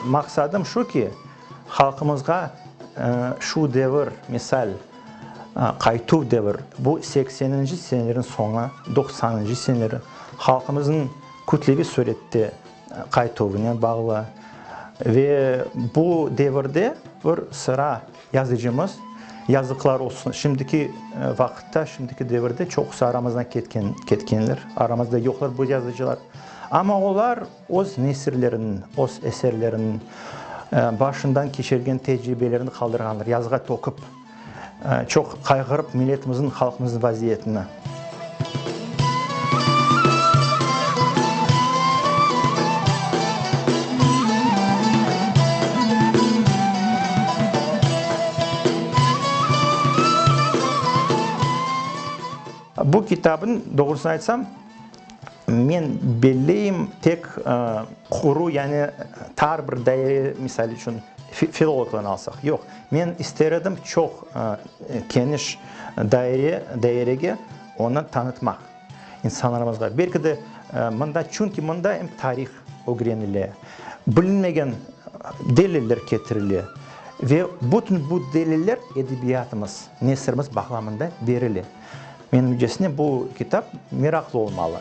Maqsadım şu ki, halqımızğa şu devir, misal, qaytuv devir, bu sekseninci senelerin soñu, doqsanıncı seneleri halqımıznıñ kütleviy surette qaytuvınen bağlı ve bu devirde bir sıra yazıcımız, yazıqlar olsun, şimdiki vaqıtta, şimdiki devirde çoqusı aramızdan ketken, ketkenler, aramızda yoqlar bu yazıcılar. Amma olar öz nesirleriniñ, öz eserleriniñ, başından keçirgen tecribelerini qaldırğanlar, yazığa tökip, çoq qayğırıp milletimizniñ, halqımıznıñ vaziyetini. Bu kitabın, doğrusını aytsam, Men belleyim, tek quru, yani tar bir daire, misal içün, filologlarnı alsaq, yoq. Men ister edim çoq keniş daire, dairege onı tanıtmaq insanlarımızğa. Belki de mında, çünki mında em tarih ögrenile, bilinmegen deliller ketirile ve bütün bu deliller edebiyatımız, nesirimiz bağlamında berile. Menimcesine, bu kitap meraqlı olmalı.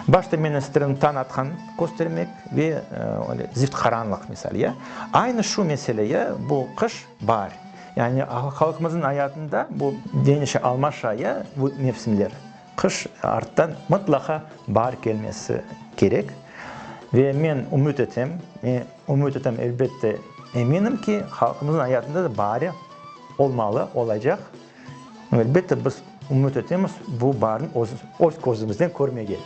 Başta men isterim tañ atqan köstermek ve öyle zift qaranlıq misal, ya. Aynı şu mesele, ya, bu qış, baar. Yani halqımıznıñ ayatında bu deñişe, almaşa, ya, bu mevsimler. Qış arttan mıtlaqa baar kelmesi kerek ve men ümüt etem, ümüt etem, elbette, eminim ki, halqımıznıñ ayatında da baari olmalı, olacaq. Elbette, biz ümüt etemiz bu baarni öz közümizden körmege.